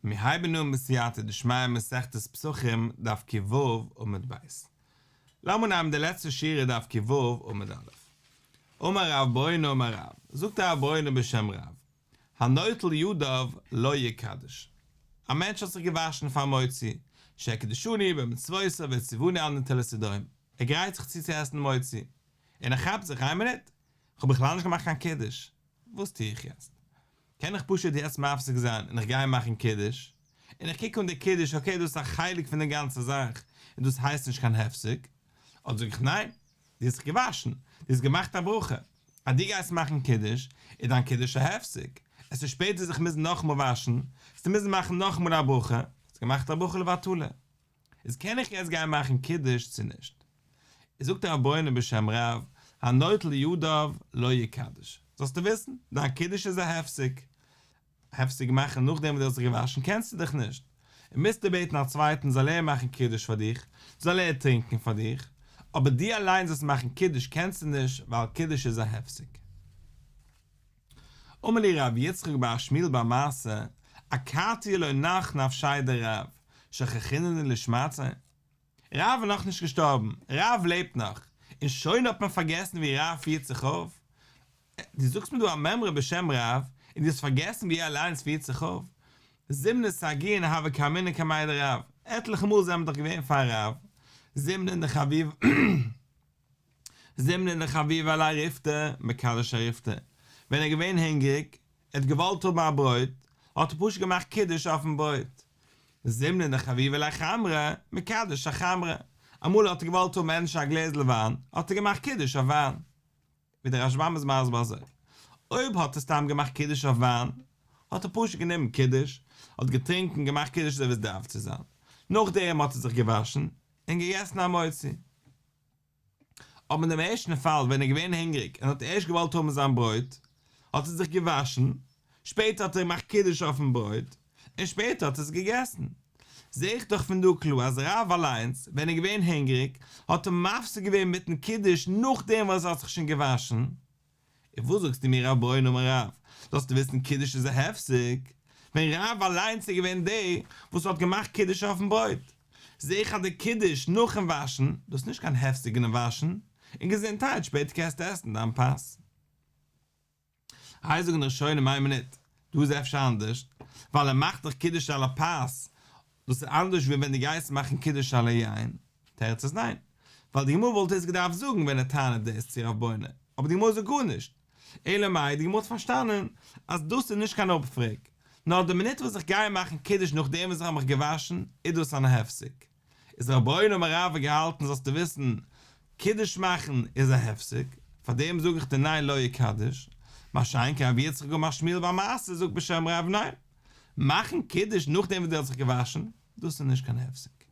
מיר הייבן אן בסייעתא דשמיא מסכת פסחים דף ק"ו עמוד ב'. לאמיר נעמען די לעצטע שורה דף ק"ו עמוד א'. אמר רב בונא אמר רב, זאגט רב בונא בשם רב, הנוטל ידיו לא יקדש. א מענטש האט זיך געוואשן פאר מוציא, שקידשנו במצוותיו וציוונו על נטילת ידיים, ער גרייט זיך צו צו עסן מוציא, און ער כאפט זיך, איין מינוט, כ'האב בכלל נישט געמאכט קיין קידוש, וואס טו איך יעצט? קען איך פשוט יעצט מפסיק זיין און איך גיי מאכן קידוש, און איך קוק אן די קידוש okay דאס איז א חלק פון די גאנצע זאך און דאס הייסט נישט קיין הפסק, אדער זאג איך ניין, דו האסט זיך געוואשן, דו האסט געמאכט א ברכה, אז דו גייסט מאכן קידוש, איז דיין קידוש א הפסק, עסטו שפעטער זיך מוזן נאכאמאל וואשן, עסטו מוזן מאכן נאכאמאל א ברכה, האסט געמאכט א ברכה לבטלה. איז קען איך יעצט גיין מאכן קידוש צו נישט? איז זאגט רב בונא בשם רב, הנוטל ידיו לא יקדש, זאלסטו וויסן, דיין קידוש איז א הפסק, הפסק מאכן נאכדעם וואס דו האסט זיך געוואשן קענסטו דיך נישט, און מוזטו בעטן א צווייטן זאל ער מאכן קידוש פאר דיך, זאל ער טרינקען פאר דיך, אבער דו אליין זאלסט מאכן קידוש קענסטו נישט ווייל קידוש איז א הפסק. אמר להו רב יצחק בר שמואל בר מרתא, אכתי לא נח נפשיה דרב, שכחינן להו לשמעתיה? רב איז נאכנישט געשטארבן, רב לעבט נאך, און שוין האט מען פארגעסן ווי רב פירט זיך אויף? דו זאגסט מיר דא א מימרא בשם רב, און דו האסט פארגעסן ווי ער אליינס פירט זיך אויף? זימנין סגיאין הוה קאימנא קמיה דרב, עטליכע מאל זענען מיר דאך געווען פאר רב, זימנין דחביב. זימנין דחביבא עליה ריפתא, מקדש אריפתא, ווען ער איז געווען הונגעריג, ער האט געוואלט האבן א ברויט, האט ער פשוט געמאכט קידוש אויפן ברויט. זימנין דחביבא עליה חמרא, מקדש אחמרא, אמאל האט ער געוואלט האבן ענדערש א גלעזל וויין, האט ער געמאכט קידוש אויף וויין. ווי דער רשב"ם איז מסביר אזוי, אויב האט ער סתם געמאכט קידוש אויף וויין, האט ער פשוט גענומען קידוש, האט געטרינקען, געמאכט קידוש אזוי ווי עס דארף צו זיין. נאכדעם האט ער זיך געוואשן, און געגעסן המוציא. אבער אין דעם ערשטן פאל ווען ער איז געווען הונגעריג און האט ערשט געוואלט האבן זיין ברויט, האט ער זיך געוואשן, שפעטער האט ער געמאכט קידוש אויפן ברויט, און שפעטער האט ער עס געגעסן. זע איך דאך פון דא קלאר אז רב אליינס, ווען ער איז געווען הונגעריג, האט ער מפסיק געווען מיטן קידוש נאכדעם וואס ער האט זיך שוין געוואשן. און וואס זאגסטו מיר רב בונא אמר רב, זאלסטו וויסן קידוש איז א הפסק, ווען רב אליינס איז געווען דער וואס האט געמאכט קידוש אויפן ברויט, זע איך אז די קידוש נאכן וואשן, דאס איז נישט קיין הפסק אינעם וואשן, און געזונטהייט שפעטער קענסטו עסן דיין פת. איי זאגן די ראשונים איין מינוט, דא איז אפשר אנדערש, ווייל ער מאכט דאך קידוש על הפת, דאס איז אנדערש ווי ווען דו גייסט מאכן קידוש על היין, תירוץ איז ניין, ווייל די גמרא וואלט עס געדארפט זאגן ווען ער טענה'ט דאס צו רב בונא, אבער די גמרא זאגט גארנישט, אלא מאי די גמרא האט פארשטאנען אז דאס איז נישט קיין אפפרעג, נאר די מינוט וואס איך גיי מאכן קידוש נאכדעם וואס איך האב מיך געוואשן, איז דאס אן הפסק. איז רב בונא אמר רב האט געהאלטן זאלסטו וויסן, קידוש מאכן איז א הפסק, פאר דעם זאג איך דיר ניין לא יקדש, מה שאין כן רב יצחק אמר שמואל בר מרתא זאגט בשם רב ניין, מאכן קידוש נאכדעם וואס דו האסט זיך געוואשן, דאס איז נישט קיין הפסק.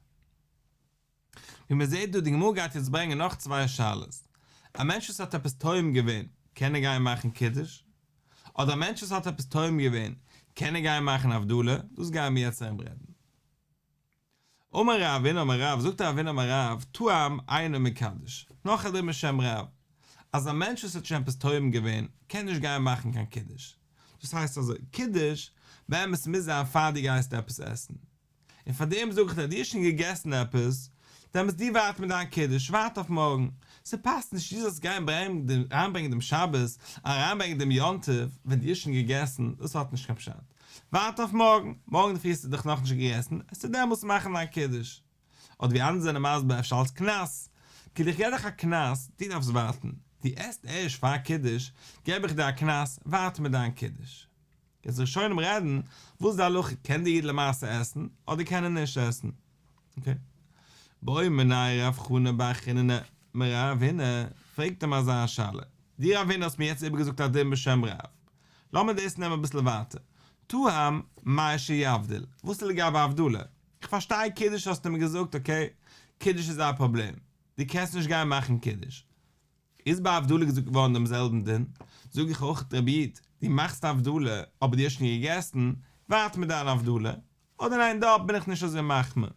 ווי מען זעט דא, די גמרא גייט יעצט ברענגען נאך צוויי שאלות, א מענטש וואס האט עפעס טועם געווען, קען ער גיין מאכן קידוש? אדער א מענטש וואס האט עפעס טועם געווען, קען ער גיין מאכן הבדלה? דאס גייען מיר יעצט ארום רעדן. אמר רב הונא אמר רב, זאגט רב הונא אמר רב, טעם אינו מקדש, נאך א דין בשם רב, אז א מענטש וואס האט שוין עפעס טועם געווען, קען נישט גיין מאכן קיין קידוש. דאס הייסט אזוי, קידוש, באמת מוז זיין פאר דו גייסט עפעס עסן. און פאר דעם זאג איך דיר, דו האסט שוין געגעסן עפעס, דעמאלטס דו ווארט מיט דיין קידוש, ווארט אויף מארגן. ס'פאסט נישט דו זאלסט גיין אריינברענגען דעם שבת, אריינברענגען דעם יום טוב, ווען דו האסט שוין געגעסן, דאס האט נישט קיין פשט. ווארט אויף מארגן, מארגן אינדערפרי האסטו דאך נאכנישט געגעסן, עסטו דעמאלטס מאכן דיין קידוש. אדער ווי אנדערע זענען מסביר אפשר אלס קנס, כאילו איך געב דיך א קנס, דו דארפסט ווארטן, דו עסט ערשט פאר קידוש, געב איך דיר א קנס, ווארט מיט דיין קידוש. יעצט ראשונים רעדן, וואס איז די הלכה, קען די איד למעשה עסן, אדער קען ער נישט עסן? okay. בעא מיניה רב חנא בר חיננא מרב הונא, פרעגט אים אזא שאלה, דו רב הונא האסט מיר יעצט איבערגעזאגט א דין בשם רב, לאמיר דאס נעמען אביסל ווייטער, טעם מהו שיבדיל, וואס איז לגבי הבדלה? איך פארשטיי קידוש האסטו מיר געזאגט okay, קידוש איז א פראבלעם, דו קענסט נישט גיין מאכן קידוש, איז ביי הבדלה געזאגט געווארן דעם זעלבן דין, זאג איך אויך רבי איד, דו מאכסט הבדלה אבער דו האסט שוין געגעסן, ווארט מיט דיין הבדלה, אדער ניין דארט בין איך נישט אזוי מחמיר.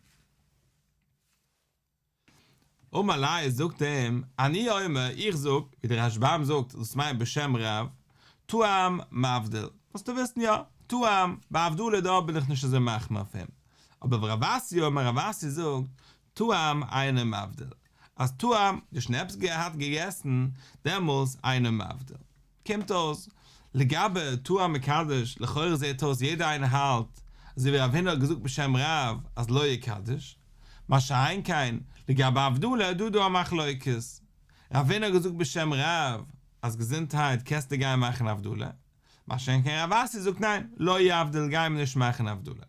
אמר ליה זאגט אים, אני אומר, איך זאג, ווי דער רשב"ם זאגט, דאס מיינט בשם רב, טעם מבדיל. זאלסטו וויסן יא, טעם, ביי הבדלה דא בין איך נישט אזוי מחמיר אויף אים. אבער ורב אסי אמר רב אסי זאגט, טעם אינו מבדיל, אז טעם, דו האסט שוין עפעס געהאט געגעסן, דעמאלס אינו מבדיל. קומט אויס, לגבי טעם מקדש, לכאורה זעהט אויס יעדער איינער האלט, אזוי ווי רב הונא האט געזאגט בשם רב, אז לא יקדש, מה שאין כן, לגבי הבדלה איז דא דא א מחלוקת. רב הונא האט געזאגט בשם רב, אז געזונטהייט קענסטו גיין מאכן הבדלה, מה שאין כן רב אסי זאגט ניין, לא יבדיל גיי מיר נישט מאכן הבדלה.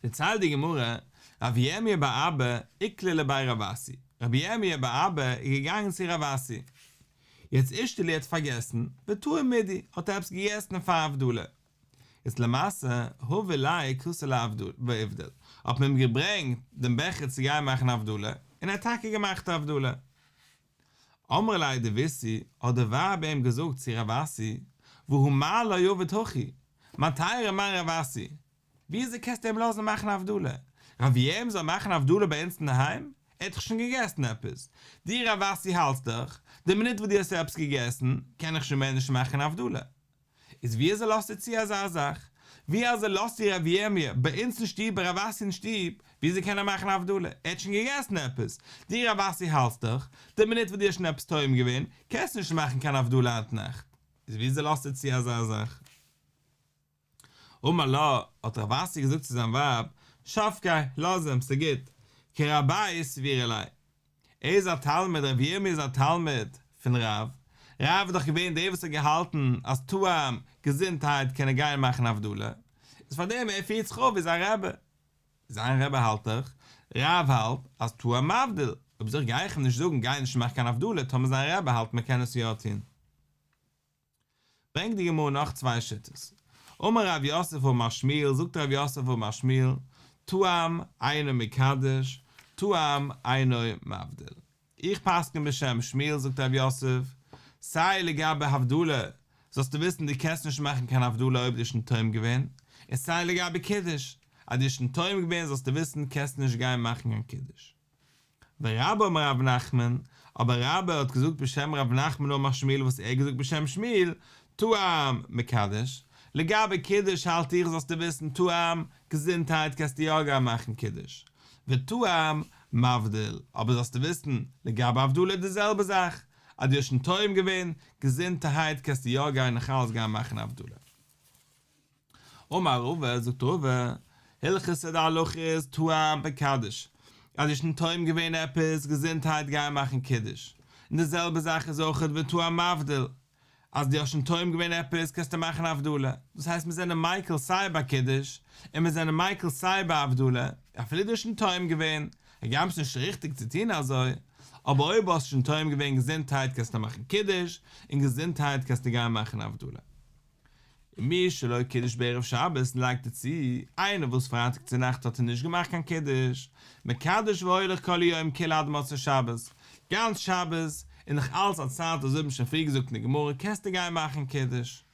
דערציילט די גמרא, רב ירמי' בר אבא איקלע לבי רב אסי, רב ירמי' בר אבא איז געגאנגען צו רב אסי, יעצט אישתלי האט פארגעסן, וטעים מידי, האט ער עפעס געגעסן פאר הבדלה, איז למעשה הוו ליה כסא לאבדלה ואיבדיל, האט מען אים געברענגט דעם בעכער צו גיין מאכן הבדלה, און ער האט טאקע געמאכט הבדלה. אמרה ליה דביתהו, האט די ווייב אים געזאגט צו רב אסי, והא מה לא עביד הכי, מיין טייערע מאן רב אסי, וויאזוי קענסטו אים לאזן מאכן הבדלה? רב ירמי' זאל מאכן הבדלה ביי אונז אינדערהיים? ער האט דאך שוין געגעסן עפעס. דו רב אסי האלטסט דאך, די מינוט וואס דו האסט עפעס געגעסן, קען איך שוין מער נישט מאכן הבדלה. איז ווי אזוי לאזטו צו אזא זאך? ווי אזוי לאזטו ר' ירמי' ביי אונז אין שטוב ביי רב אסי אין שטוב, ווי אזוי קען ער מאכן הבדלה? ער האט שוין געגעסן עפעס. דו רב אסי האלטסט דאך, די מינוט וואס דו האסט שוין עפעס טועם געווען, קענסטו נישט מאכן קיין הבדלה היינט נאכט. איז ווי אזוי לאזטו צו אזא זאך? אמר לה, האט רב אסי געזאגט צו זיין ווייב, שבקיה, לאז אים, ס'גוט, כרביה סבירא ליה. ער איז א תלמיד, רבי ירמי' איז א תלמיד פון רב, רב איז דאך געווען דער וואס האט געהאלטן אז טעם, געזונטהייט קען ער גיין מאכן הבדלה, איז פאר דעם ער פירט זיך אויף ווי זיין רבי, זיין רבי האלט דאך, רב האלט אז טעם מבדיל, אויב אזוי גיי איך אים נישט זאגן גיי נישט מאך קיין הבדלה טאמער זיין רבי האלט מען קען עס יא טון. ברענגט די גמרא נאך צוויי שיטות. אמר רב יוסף אמר שמואל, זאגט רב יוסף אמר שמואל, טעם אינו מקדש, טעם אינו מבדיל. איך פסק'ן בשם שמואל זאגט רב יוסף, סיי לגבי הבדלה, זאלסטו וויסן דו קענסט נישט מאכן קיין הבדלה אויב דו האסט שוין טועם געווען, און סיי לגבי קידוש, אז דו האסט שוין טועם געווען זאלסטו וויסן קענסט נישט גיין מאכן קיין קידוש. ורבה אמר רב נחמן, אבער רבה האט געזאגט בשם רב נחמן אמר שמואל וואס ער האט געזאגט בשם שמואל, טעם מקדש, לגבי קידוש האלט איך זאלסטו וויסן טעם, געזונטהייט קענסטו יא גיין מאכן קידוש, וטעם מבדיל, אבער זאלסטו וויסן, לגבי הבדלה די זעלבע זאך, אז דו האסט שוין טועם געווען, געזונטערהייט קענסטו יא גיין נאכאלץ גיין מאכן הבדלה. אמר רבא, זאגט רבא, הלכתא די הלכה איז טעם מקדש, אז דו האסט שוין טועם געווען עפעס, געזונטהייט גיי מאכן קידוש, און די זעלבע זאך איז אויכעט וטעם מבדיל, אז דו האסט שוין טועם געווען עפעס קענסטו מאכן הבדלה, דאס הייסט מיר זענען מיקל סיי ביי קידוש, און מיר זענען מיקל סיי ביי הבדלה, אפילו דו האסט שוין טועם געווען, הגם ס'נישט ריכטיג צו טון אזוי, אבער אויב האסט שוין טועם געווען געזונטהייט קענסטו מאכן קידוש, און געזונטהייט קענסטו גיין מאכן הבדלה. ומי שלא קידש בערב שבת לייגט ער צו, איינער וואס פרייטאג צו נאכט האט ער נישט געמאכט קיין קידוש, מקדש והולך כל היום כולו עד מוצאי שבת, גאנץ שבת איז נאך אלץ א צייט אזוי האט מען שוין פריער געזאגט אין די גמרא קענסטו גיין מאכן קידוש.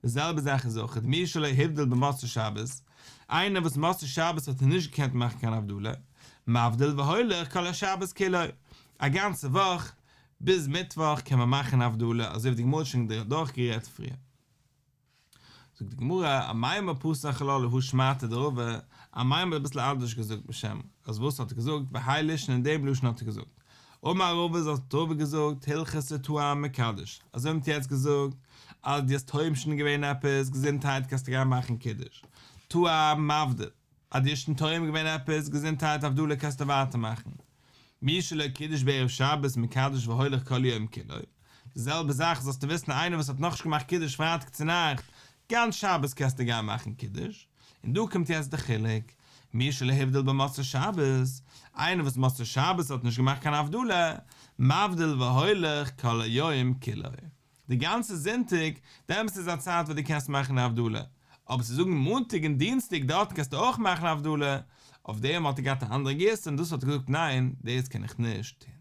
די זעלבע זאך איז אויך מי שלא הבדיל במוצאי שבת, איינער וואס מוצאי שבת האט ער נישט געקענט מאכן קיין הבדלה, מבדיל והולך כל השבת כולו, א גאנצע וואך ביז מיטוואך קען מען מאכן הבדלה אזוי ווי די גמרא האט שוין דורכגערעדט פריער. זאגט די גמרא, אמימר פתח לה להא שמעתא דרבא, אמימר האט אביסל אנדערש געזאגט בשם, אז וואס האט ער געזאגט, והאי לישנא אין דעם לשון האט ער געזאגט, אמר רבא האט רבא געזאגט, הלכתא טעם מקדש, אזוי ווי מ'האט יעצט געזאגט, אז דו האסט טועם שוין געווען עפעס, געזונטהייט קענסטו גיין מאכן קידוש, טעם מבדיל, אז דו האסט שוין טועם געווען עפעס, געזונטהייט הבדלה קענסטו ווייטער מאכן. מי שלא קידש בערב שבת מקדש והולך כל יום כולו, די זעלבע זאך זאלסטו וויסן איינער וואס האט נאכנישט געמאכט קידוש פרייטאג צונאכט, גאנץ שבת קענסטו גיין מאכן קידוש, און דא קומט יעצט די חילוק, מי שלא הבדיל במוצאי שבת, איינער וואס מוצאי שבת האט נישט געמאכט קיין הבדלה, מבדיל והולך כל היום כולו. די גאנצע זונטאג, דעמאלטס איז א צייט וואס דו קענסט מאכן הבדלה, אבער צו זאגן מאנטאג און דינסטאג דארט קענסטו אויך מאכן הבדלה, אויף דעם האט ער געהאט א אנדערע גירסא און דאס האט ער געזאגט ניין, דאס קען איך נישט טון.